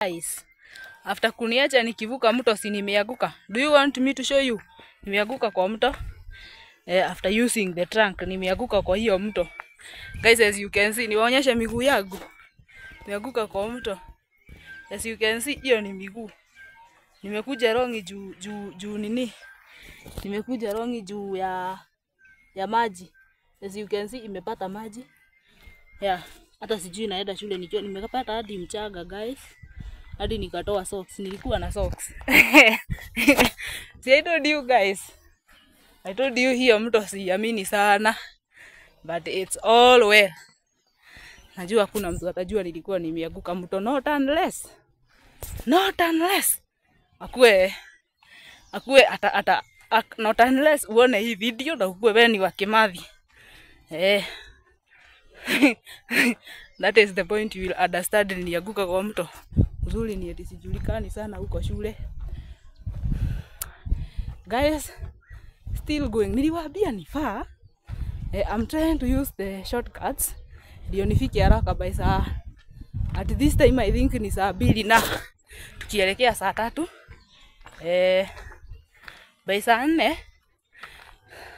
Guys, after kuniacha nikivuka mto, si nimeanguka? Do you want me to show you? Nimeanguka kwa mto. After using the trunk, nimeanguka kwa hiyo mto. Guys, as you can see, niwaonyeshe miguu yangu. Nimeanguka kwa mto. As you can see, hiyo ni miguu. Nimekuja rongi juu juu juu nini? Nimekuja rongi juu ya maji. As you can see, imepata maji. Yeah, hata sijui naenda shule nikiwa nimepata hadi mchanga, guys. Hadi nikatoa socks, nilikuwa na socks. See, I told you guys. I told you hiyo mto siamini sana. But it's all well. Najua kuna mtu atajua nilikuwa nimeanguka mto, not unless. Not unless akue ata not unless uone hii video na ukue wewe ni wa Kimathi. Eh. That is the point you will understand nilianguka kwa mto. Uzuri ni eti sijulikani sana huko shule. Guys, still going. Niliwaambia ni far. I'm trying to use the shortcuts ndio nifike haraka by saa. At this time I think ni saa 2 na tukielekea saa 3. By saa 4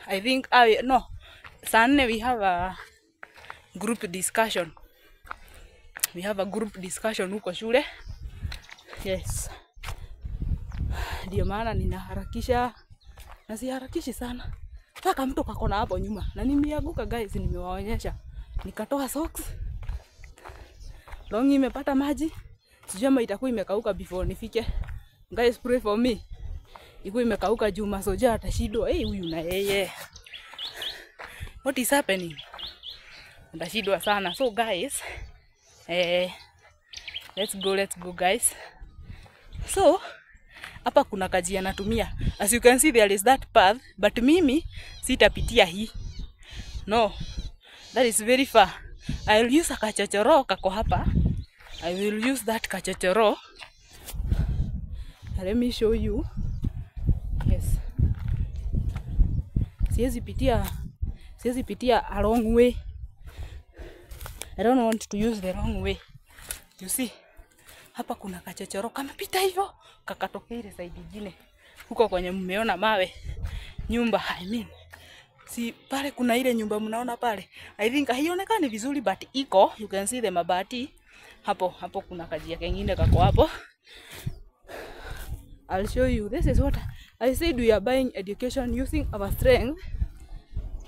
I think, no, saa 4 we have a group discussion. We have a group discussion huko shule. Yes. Ndio maana ninaharakisha na siharakishi sana. Sasa mtu kakona hapo nyuma na nimeanguka, guys, nimewaonyesha. Nikatoa socks. Longi imepata maji. Sijui ama itakuwa imekauka before nifike. Guys, pray for me. Ikuwa imekauka juu masoja atashindwa. Eh, hey, huyu na yeye. What is happening? Atashindwa sana. So guys, let's go, let's go, guys. So hapa kuna kajia natumia. As you can see, there is that path, but mimi sitapitia hii. No, that is very far. I will use a kachochoro kako hapa. I will use that kachochoro. Let me show you. Yes. Siwezi pitia a long way. I don't want to use the wrong way. You see? Hapa kuna kachochoro kamepita hivyo, kakatokea ile side nyingine. Huko kwenye mmeona mawe. Nyumba, I mean. Si pale kuna ile nyumba mnaona pale. I think haionekani vizuri, but iko. You can see the mabati. Hapo hapo kuna kajia kengine kako hapo. I'll show you. This is what I said, we are buying education using our strength.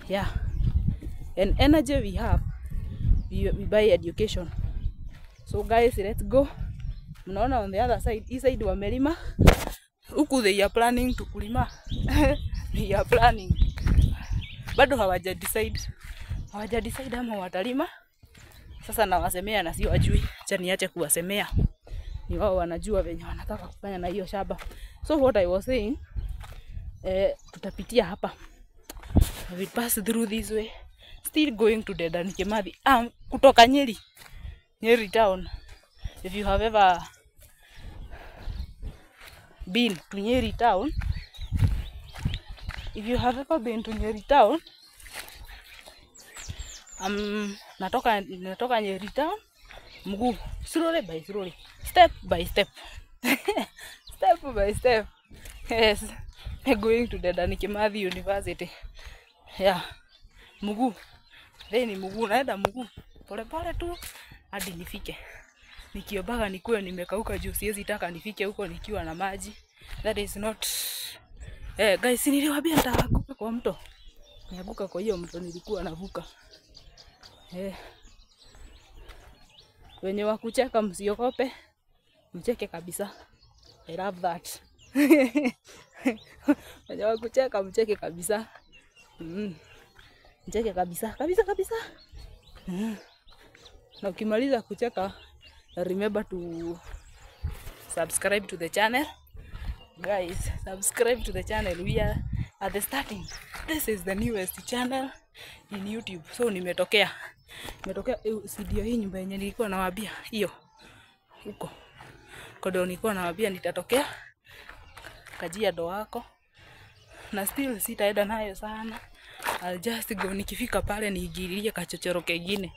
Yeah. And energy we have. We buy education. So guys, let's go. Mnaona on the other side, hii side wamelima. Huku they are planning to kulima. They are planning. Bado hawaja decide. Hawaja decide ama watalima. Sasa nawasemea na sio wajui. Acha niache kuwasemea. Ni wao wanajua venye wanataka kufanya na hiyo shamba. So what I was saying, tutapitia hapa. We pass through this way. Still going to Dedan Kimathi. Kutoka Nyeri. Nyeri town. If you have ever been to Nyeri town, if you have ever been to Nyeri town, natoka Nyeri town, mguu, slowly by slowly, step by step, step by step. Yes, going to Dedan Kimathi University. Yeah, mguu. Then ni mguu, naenda mguu. Pole pole tu hadi nifike. Nikiombaga nikuwe nimekauka juu siwezi taka nifike huko nikiwa na maji. That is not. Guys, niliwaambia nitaanguka kwa mto. Nianguka kwa hiyo mto nilikuwa navuka. Wenye wa kucheka, msiogope. Mcheke kabisa. I love that. Wenye wa kucheka, mcheke kabisa. Mcheke kabisa, kabisa kabisa. Na ukimaliza kucheka, remember to subscribe to the channel. Guys, subscribe to the channel. We are at the starting. This is the newest channel in YouTube. So nimetokea. Nimetokea, si ndio hii nyumba yenye nilikuwa nawaambia hiyo. Huko. Kwa ndio nilikuwa nawaambia nitatokea. Kajia do wako. Na still sitaenda nayo sana. I'll just go, nikifika pale niingililie kachochoro kengine.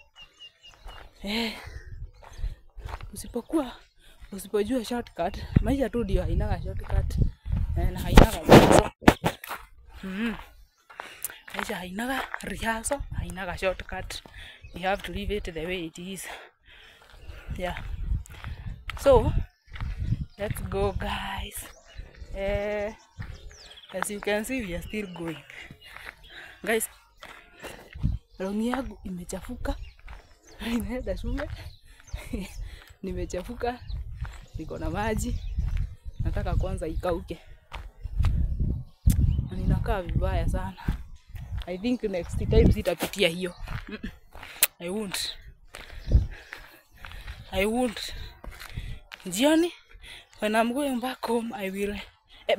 Usipokuwa Usipojua shortcut, maisha tu ndio hainaga shortcut. Na hainaga rehearsal. Maisha hainaga rehearsal, hainaga shortcut. You have to leave it the way it is. Yeah. So, let's go, guys. As you can see, we are still going. Guys, longi yangu imechafuka. Ninaenda shule. Nimechafuka. Niko na maji. Nataka kwanza ikauke. Na ninakaa vibaya sana. I think next time sitapitia hiyo. I won't. I won't. Jioni, when I'm going back home, I will.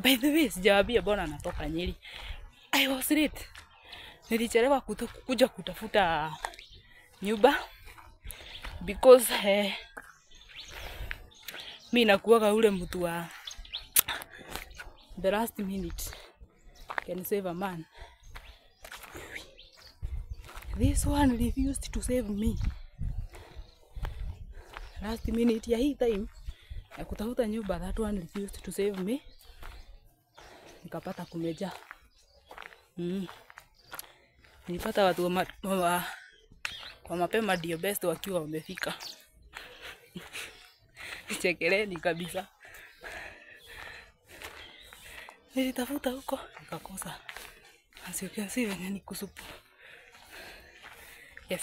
By the way, sijawaambia bwana natoka Nyeri. I was late. Nilichelewa kuja kutafuta nyumba because mi nakuwaga ule mtu wa the last minute can save a man. This one refused to save me. Last minute ya hii time ya kutafuta nyumba, that one refused to save me. Nikapata kumejaa. Nilipata watu kwa mapema ndio best wakiwa wamefika. Chekeleni kabisa. Nilitafuta huko nikakosa. As you can see venye ni kusupu. Yes.